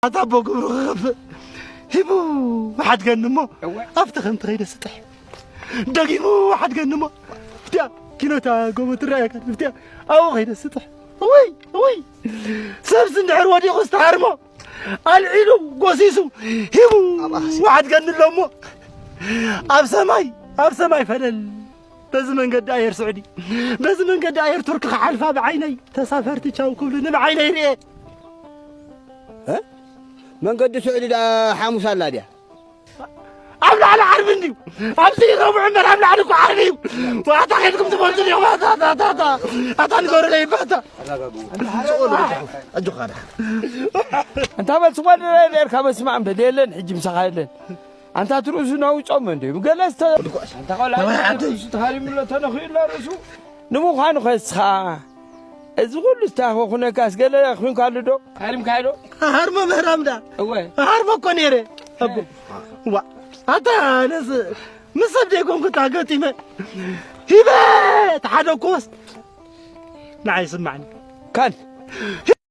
ኣታ ኣቦ ግብሩ ክኸፍእ ሂቡ ሓድገኒ እሞ ኣብቲ ከምቲ ከይደ ስጥሕ ደጊሙ ሓድገኒ እሞ ብትያ ኪኖታ ጎቦ ትረኣየካ ብትያ ኣብኡ ከይደ ስጥሕ ወይ ወይ ሰብሲ እንድሕር ወዲቑ ዝተሃርሞ ኣልዒሉ ጎሲሱ ሂቡ ሓድገኒ ኣሎ እሞ ኣብ ሰማይ ኣብ ሰማይ ፈለል በዚ መንገዲ ኣየር ስዑዲ በዚ መንገዲ ኣየር ቱርኪ ክሓልፋ ብዓይነይ ተሳፈርቲ ቻው ክብሉኒ ብዓይነይ ርኤ መንገዲ ስዑዲ ደኣ ሓሙስ ኣላ ድያ ኣብ ላዕሊ ዓርቢ እንድዩ ኣብዚ ረቡዕ እምበር ኣብ ላዕሊ እኮ ዓርቢ እዩ ኣታ ከድኩም ትፈልጡ ዲኹም ኣታ ኣታ ኣታ ኣታ ኣታ ንገሩለይ እባ ኣታ ኣንታ በል ስቆል ርካ መስማዕ እምበል የለን ሕጂ ምሳኻ የለን ኣንታ ትርእሱ ናውጾም እንድዩ ገለ ዝተሃሪምሎ ተነኺኡሎ ርእሱ ንምዃኑ ኸስኻ እዚ ኩሉ ስታኽ ኩነካስ ገለ ኩንካሉ ዶ? ሃሪምካዮ ዶ? ሃርሞ ምህራም ዳ። እወ። ሃርሞ እኮ ነይረ። ኣቦ። ዋ። ኣታ ነስ ምስ ሰብ ዘይኮንኩ እታ ገጢመ ሂበ ተሓደኩስ ንዓይ ስማዕኒ። ካን